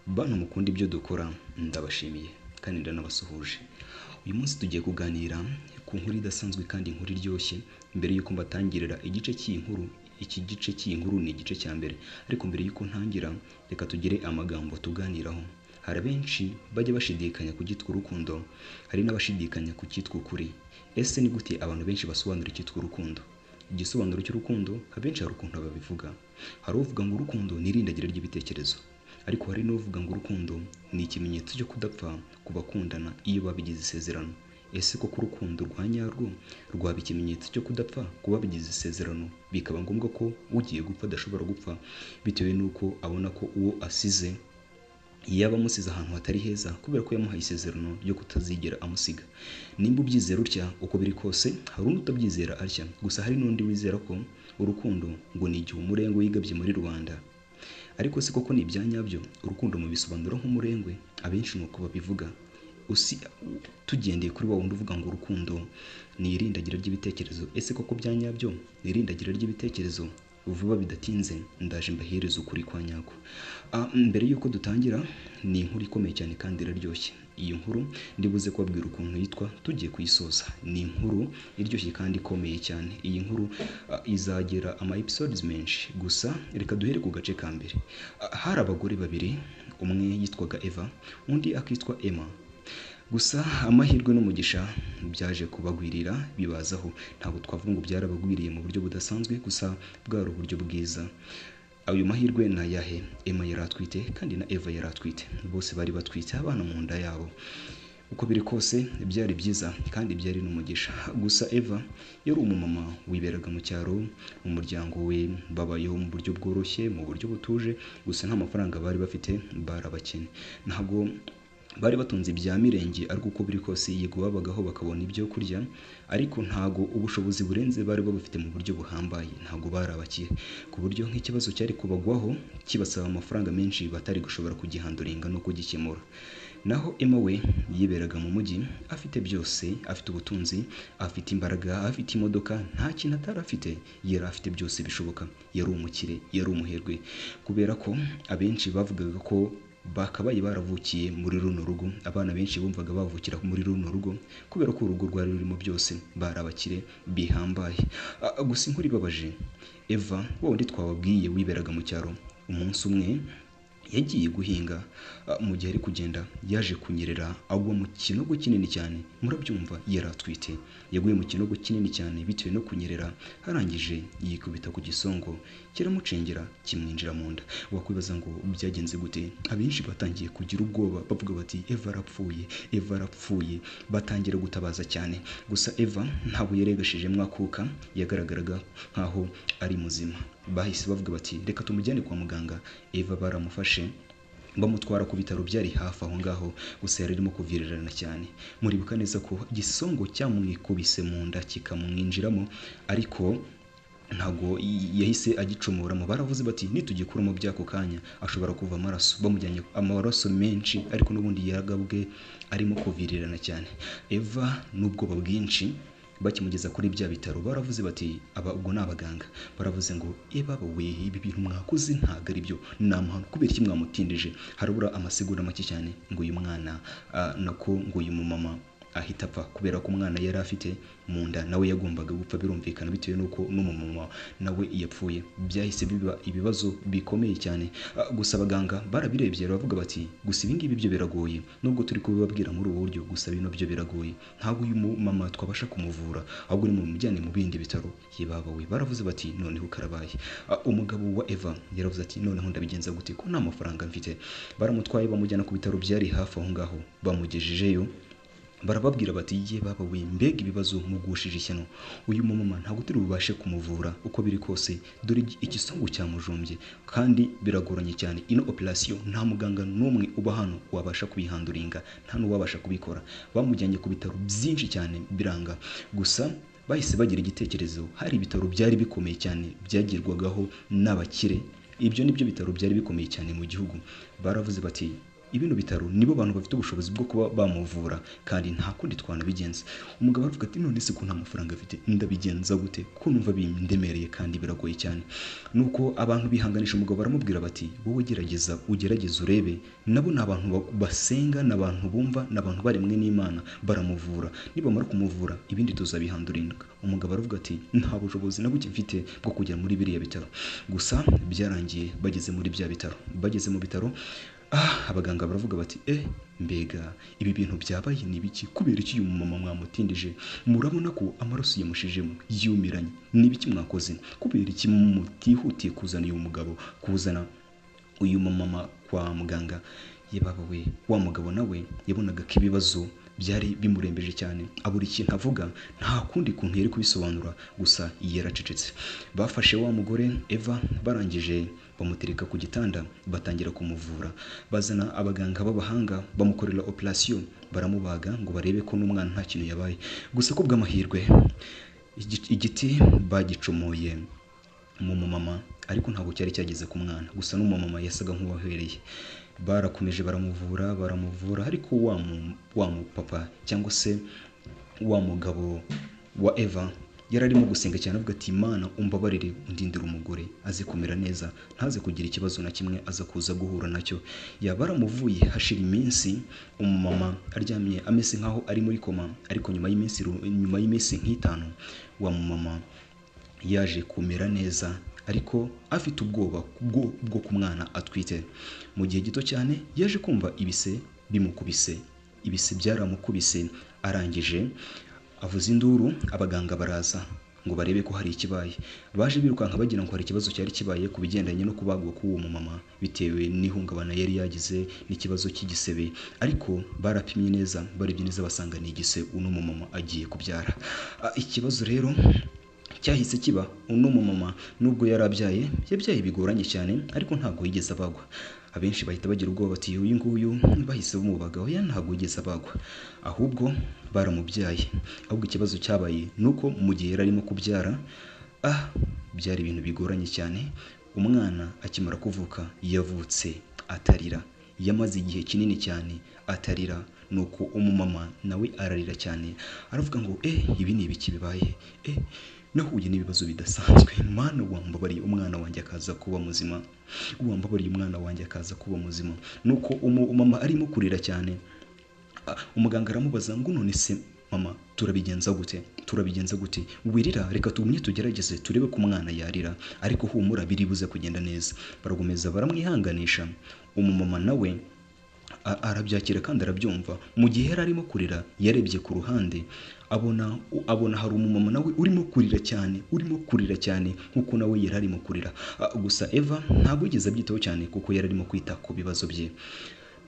Bantu mukunda ibyo dukora, ndabashimiye kandi ndanabasuhuje. Uyu munsi tugiye kuganira ku nkuru idasanzwe kandi inkuru iryoshye. Mbere y'uko mbatangirira igice cy'iyi nkuru, iki gice cy'iyi nkuru ni igice cya mbere, ariko mbere y'uko ntangira reka tugire amagambo tuganiraho. Hari abenshi bajya bashidikanya ku cyitwa urukundo, hari n'abashidikanya ku cyitwa ukuri. Ese ni gute abantu benshi basobanura icyitwa urukundo? Igisobanuro cy'urukundo abenshi hari ukuntu babivuga. Hari uvuga ngo urukundo ni irindagira ry'ibitekerezo, ariko hari n'uvuga ngo urukundo ni ikimenyetso cyo kudapfa ku bakundana iyo babigize isezerano. Ese koko urukundo rwa nyarwo rwaba ikimenyetso cyo kudapfa ku babigize isezerano, bikaba ngombwa ko ugiye gupfa adashobora gupfa bitewe n'uko abona ko uwo asize yaba amusize ahantu hatari heza kubera ko yamuhaye isezerano ryo kutazigera amusiga? Nimba ubyizera utya, uko biri kose hari undi utabyizera atya. Gusa hari n'undi wizera ko urukundo ngo ni igihe umurengwe yigabye muri rubanda. Ariko se koko ni ibya nyabyo? Urukundo mubisobanura nk'umurengwe? Abenshi ni uko babivuga. Usi tugendeye kuri wa wundi uvuga ngo urukundo ni irindagira ry'ibitekerezo, ese koko bya nyabyo ni irindagira ry'ibitekerezo? Vuba bidatinze ndaje mbahereze ukuri kwa nyako. Mbere y'uko dutangira, ni inkuru ikomeye cyane kandi iraryoshye. Iyi nkuru ndibuze kubabwira ukuntu yitwa tugiye kuyisoza. Ni inkuru iryoshye kandi ikomeye cyane. Iyi nkuru izagira ama episodes menshi, gusa reka duhere ku gace ka mbere. Hari abagore babiri, umwe yitwaga Eva, undi akitwa Emma. Gusa amahirwe n'umugisha byaje kubagwirira bibazaho. Ntabwo twavuga ngo byarabagwiriye mu buryo budasanzwe, gusa bwari uburyo bwiza. Ayo mahirwe ni ayahe? Emma yari atwite kandi na Eva yari atwite, bose bari batwite abana mu nda yabo. Uko biri kose byari byiza kandi byari n'umugisha. Gusa Eva yari umumama wiberaga mu cyaro, umuryango we babayeho mu buryo bworoshye, mu buryo butuje, gusa nta mafaranga bari bafite, bari abakene. Ntabwo bari batunze ibya mirenge, ariko uko biri kose yego babagaho bakabona ibyo kurya, ariko ntago ubushobozi burenze bari babufite mu buryo buhambaye. Ntago bari abakire ku buryo nk'ikibazo cyari kubagwaho kibasaba amafaranga menshi batari gushobora kugihanduringa no kugikemura. Naho Emma we yiberaga mu mujyi, afite byose, afite ubutunzi, afite imbaraga, afite imodoka, nta kintu atari afite, yari afite byose bishoboka. Yari umukire, yari umuherwe, kubera ko abenshi bavugaga ko bakabaye baravukiye muri runo rugo. Abana benshi bumvaga bavukira muri runo rugo kubera ko urugo rwari rurimo byose, bari abakire bihambaye. Gusa inkuru ibabaje, Eva wa wundi twababwiye wiberaga mu cyaro, umunsi umwe yagiye guhinga. Mu gihe ari kugenda yaje kunyerera agwa mu kinogo kinini cyane. Murabyumva, yari atwite, yaguye mu kinogo kinini cyane bitewe no kunyerera, arangije yikubita ku gisongo kiramucengera kimwinjira mu nda. Wakwibaza ngo byagenze gute? Abenshi batangiye kugira ubwoba bavuga bati Eva arapfuye, Eva arapfuye, batangira gutabaza cyane. Gusa Eva ntabwo yaregashijemo akuka, yagaragaraga nkaho ari muzima. Bahise bavuga bati reka tumujyane kwa muganga. Eva baramufashe bamutwara ku bitaro byari hafi aho ngaho, gusa yari arimo kuvirirana cyane. Muribuka neza ko igisongo cyamwikubise mu nda kikamwinjiramo, ariko ntabwo yahise agicomoramo. Baravuze bati nitugikuramo by'ako kanya ashobora kuva amaraso. Bamujyanye amaraso menshi, ariko n'ubundi yaragabwe arimo kuvirirana cyane. Eva n'ubwoba bwinshi bakimugeza kuri bya bitaro baravuze bati aba ubwo ni abaganga, baravuze ngo ebaba we, ibi bintu mwakoze ntabwo ari byo, ni amahano, kubera iki mwamutindije? Harabura amasegonda make cyane ngo uyu mwana nako ngo uyu mumama ahita apfa, kubera ko umwana yari afite mu nda nawe yagombaga gupfa, birumvikana bitewe n'uko n'umumama nawe yapfuye. Byahise biba ibibazo bikomeye cyane. Gusa abaganga barabirebye baravuga bati gusa ibi ngibi byo biragoye, nubwo turi kubibabwira muri ubu buryo, gusa bino byo biragoye, ntabwo uyu mumama twabasha kumuvura, ahubwo ni mumujyane mu bindi bitaro. Yebaba we, baravuze bati noneho karabaye. Umugabo wa Eva yaravuze ati noneho ndabigenza gute ko nta mafaranga mfite? Baramutwaye bamujyana ku bitaro byari hafi aho ngaho. Bamugejejeyo barababwira bati ye baba we, mbega ibibazo mugushije ishyano, uyu mumama ntabwo turi bubashe kumuvura uko biri kose, dore igisongo cyamujombye kandi biragoranye cyane. Ino operation nta muganga n'umwe uba hano wabasha kubihanduringa, nta n'uwabasha kubikora. Bamujyanye ku bitaro byinshi cyane biranga. Gusa bahise bagira igitekerezo, hari ibitaro byari bikomeye cyane byagirwagaho n'abakire, ibyo nibyo bitaro byari bikomeye cyane mu gihugu. Baravuze bati Ibino bitaro nibo bantu bafite ubushobozi bwo kuba bamuvura, kandi nta kundi twanabigenza. Umugabo aravuga ati none se ko nta mafaranga afite ndabigenza gute, ko numva bindemereye kandi biragoye cyane. Nuko abantu bihanganisha umugabo baramubwira bati wowe gerageza ugerageze urebe, nabo ni abantu basenga, ni abantu bumva, ni abantu baremwe n'Imana, baramuvura, nibamara kumuvura ibindi tuzabihandurinda. Umugabo aravuga ati nta bushobozi na buke mfite bwo kujya muri biriya bitaro. Gusa byarangiye bageze muri bya bitaro, bageze mu bitaro abaganga baravuga bati mbega ibi bintu byabaye ni biki? Kubera iki uyu mumama mwamutindije? Murabona ko amaraso yamushijemo yumiranye, ni biki mwakoze? Kubera iki mutihutiye kuzana uyu mugabo, kuzana uyu mumama kwa muganga? Yebaba we, wa mugabo nawe yabonaga ko ibibazo byari bimurembeje cyane, abura ikintu avuga, nta kundi kuntu yari kubisobanura, gusa yaracecetse. Bafashe wa mugore Eva, barangije bamutereka ku gitanda, batangira kumuvura, bazana abaganga b'abahanga bamukorera operation, baramubaga ngo barebe ko n'umwana nta kintu yabaye. Gusa ku bw'amahirwe igiti bagicomoye mu mumama, ariko ntabwo cyari cyageze ku mwana, gusa n'umumama yasaga nk'uwahereye. Barakomeje baramuvura, ariko wa mupapa cyangwa se wa mugabo wa Eva yari arimo gusenga cyane avuga ati Imana umbabarire undindire umugore aze kumera neza, ntaze kugira ikibazo na kimwe aza kuza guhura nacyo. Yaba aramuvuye, hashira iminsi umumama aryamye ameze nkaho ari muri koma, ariko nyuma y'iminsi nk'itanu wa mumama yaje kumera neza, ariko afite ubwoba bwo ku mwana atwite. Mu gihe gito cyane yaje kumva ibise bimukubise, ibise byaramukubise, arangije avuza induru, abaganga baraza ngo barebe ko hari ikibaye. Baje birukanka bagira ngo hari ikibazo cyari kibaye ku bigendanye no kubagwa k'uwo mumama bitewe n'ihungabana yari yagize n'ikibazo cy'igisebe, ariko barapimye neza, barebye neza basanga ni igise uno mumama agiye kubyara. Ikibazo rero cyahise kiba, uno mumama nubwo yarabyaye, yabyaye bigoranye cyane, ariko ntabwo yigeze abagwa. Abenshi bahita bagira ubwoba bati uyu nguyu bahise bamubaga, oya ntabwo yigeze abagwa, ahubwo baramubyaye. Ahubwo ikibazo cyabaye nuko mu gihe yari arimo kubyara, byari ibintu bigoranye cyane. Umwana akimara kuvuka yavutse atarira, yamaze igihe kinini cyane atarira. Nuko umumama nawe ararira cyane, aravuga ngo ibi ni ibiki bibaye? Nahuye n'ibibazo bidasanzwe, Mana wambabariye umwana wanjye akaza kuba muzima, wambabariye umwana wanjye akaza kuba muzima. Nuko umumama arimo kurira cyane, umuganga aramubaza ngo none se mama turabigenza gute? Turabigenza gute? Wirira, reka tugumye tugerageze turebe ko umwana yarira, ariko humura biribuze kugenda neza. Baragomeza baramwihanganisha. Umumama nawe arabyakira kandi arabyumva. Mu gihe yari arimo kurira yarebye ku ruhande, abona hari umumama nawe urimo kurira cyane, urimo kurira cyane nkuko nawe yari arimo kurira. Gusa Eva ntabwo yigeze abyitaho cyane kuko yari arimo kwita ku bibazo bye.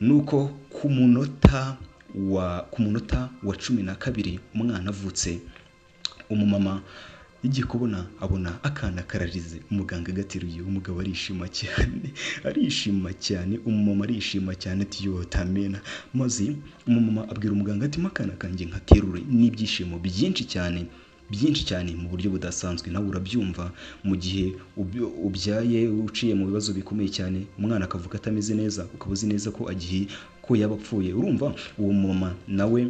Nuko ku munota wa 12 umwana avutse, umumama yagiye kubona abona akana kararize, umuganga agateruye, umugabo arishima cyane, arishima cyane, umumama arishima cyane ati yo tamena. Maze umumama abwira umuganga ati makana kanjye nkaterure, n'ibyishimo byinshi cyane, byinshi cyane mu buryo budasanzwe. Nawe urabyumva mu gihe ubyaye uciye mu bibazo bikomeye cyane, umwana akavuka atameze neza, ukaba uzi neza ko agiye ko yaba apfuye. Urumva uwo mumama nawe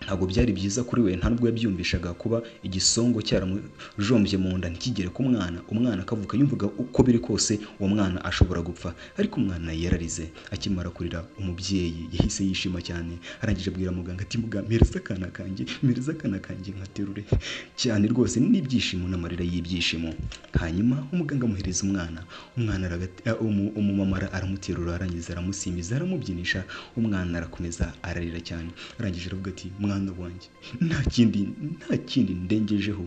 ntabwo byari byiza kuri we, nta nubwo yabyumvishaga kuba igisongo cyaramujombye mu nda ntikigere ku mwana, umwana akavuka yumvaga uko biri kose uwo mwana ashobora gupfa. Ariko umwana yararize, akimara kurira umubyeyi yahise yishima cyane, arangije abwira muganga ati muganga mpereza akana kanjye, mpereza akana kanjye nkaterure cyane rwose n'ibyishimo n'amarira y'ibyishimo. Hanyuma umuganga amuhereza umwana, umwana umumama aramuterura, arangiza aramusimbiza, aramubyinisha, umwana arakomeza ararira cyane, arangije aravuga ati mwana wanjye nta kindi ndengejeho,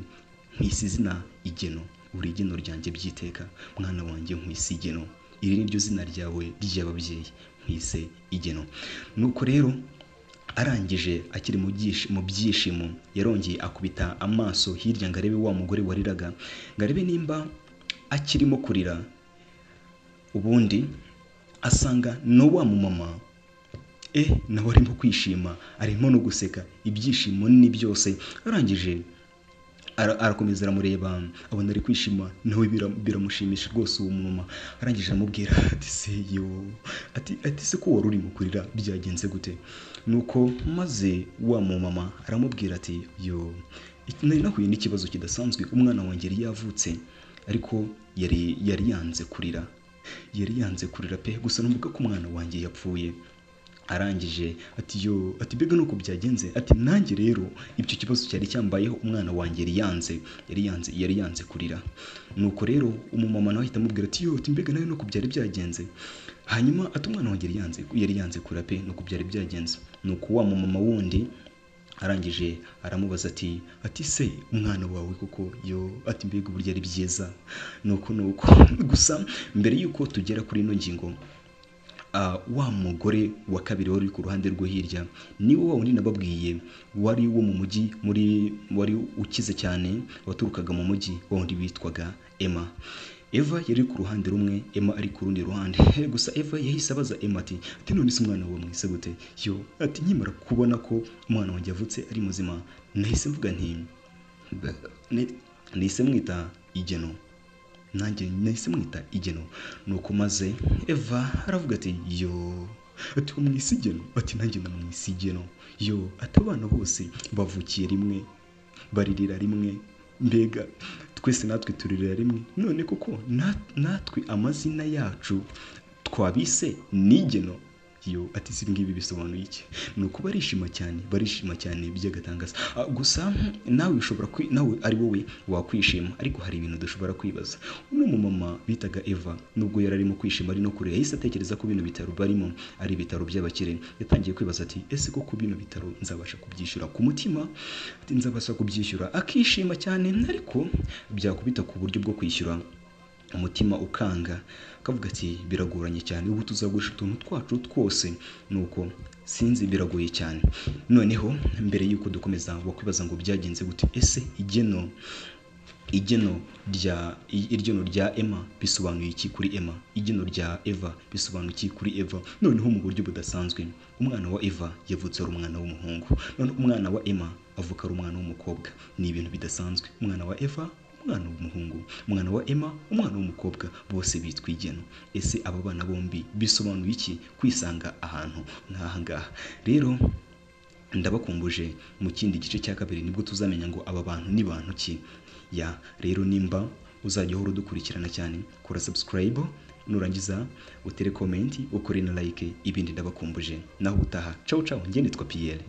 nkwise izina Igeno, uri igeno ryanjye byiteka, mwana wanjye nkwise Igeno, iri ni ryo zina ryawe ry'ababyeyi, nkwise Igeno. Nuko rero arangije akiri mu byishimo, yarongeye akubita amaso hirya ngo arebe wa mugore wariraga, ngo arebe nimba akirimo kurira, ubundi asanga no wa mumama nawe arimo kwishima, arimo no guseka, ibyishimo ni byose. Arangije arakomeza aramureba, abona ari kwishima, nawe biramushimisha rwose uwo mumama. Arangije aramubwira ati se yo, Ati se ko wari urimo kurira, byagenze gute? Nuko maze wa mumama aramubwira ati yo, nari nahuye n'ikibazo kidasanzwe, umwana wanjye yari yavutse ariko yari yanze kurira, yari yanze kurira pe, gusa numvaga ko umwana wanjye yapfuye. Arangije ati yo, ati mbega nuko byagenze, ati nanjye rero ibyo kibazo cyari cyambayeho, umwana wanjye yari yanze kurira. Nuko rero umumama nawe ahita amubwira ati yo, ati mbega nawe nuko byari byagenze. Hanyuma ati umwana wanjye yari yanze kurira pe, nuko byari byagenze. Nuko wa mumama wundi arangije aramubaza ati se umwana wawe koko, yo, ati mbega uburyo ari byiza. Nuko gusa mbere yuko tugera kuri ino ngingo, wa mugore wa kabiri wari ku ruhande rwo hirya niwe wa wundi nababwiye wari wo mu mujyi, muri wari ukize cyane, waturukaga mu mujyi, wa wundi witwaga Emma. Eva yari ku ruhande rumwe, Emma ari ku rundi ruhande. Gusa Eva yahise abaza Emma ati none se umwana wawe mwise gute? Yo, ati nkimara kubona ko umwana wanjye yavutse ari muzima, nahise mvuga nti nahise mwita Igeno, nanjye nahise mwita Igeno. Nuko maze Eva aravuga ati yo, ati umwise Igeno? Ati nanjye ndamwise Igeno. Yo, ati abana bose bavukiye rimwe, baririra rimwe, mbega twese natwe turirira rimwe, none koko natwe amazina yacu twabise ni Igeno. Yo, ati si ngibi bisobanuye iki? Nuko barishima cyane, barishima cyane by'agatangaza. Gusa nawe ushobora nawe ari wowe wakwishima, ariko hari ibintu dushobora kwibaza. Uno mumama bitaga Eva, nubwo yari arimo kwishima ari no kurira, yahise atekereza ko bino bitaro barimo ari ibitaro by'abakire. Yatangiye kwibaza ati ese koko bino bitaro nzabasha kubyishyura? Ku mutima ati nzabasha kubyishyura, akishima cyane, ariko byakubita ku buryo bwo kwishyura umutima ukanga, akavuga ati biragoranye cyane, ubu tuzagurisha utuntu twacu twose, nuko sinzi biragoye cyane. Noneho mbere yuko dukomeza wakwibaza ngo byagenze gute, ese igeno rya Emma bisobanuye iki kuri Emma? Igeno rya Eva bisobanuye iki kuri Eva? Noneho mu buryo budasanzwe umwana wa Eva yavutse ari umwana w'umuhungu, none umwana wa Emma avuka ari umwana w'umukobwa. Ni ibintu bidasanzwe. Umwana wa Eva umwana w'umuhungu, umwana wa Emma umwana w'umukobwa, bose bitwa Igeno. Ese aba bana bombi bisobanuye iki kwisanga ahantu nk'aha ngaha? Rero ndabakumbuje mu kindi gice cya kabiri nibwo tuzamenya ngo aba bantu ni bantu ki. Ya rero nimba uzajya uhora udukurikirana cyane, kora subscribe, nurangiza utere comment, ukore na like, ibindi ndabakumbuje. Naho utaha, ciao ciao, njye nitwa Pierre.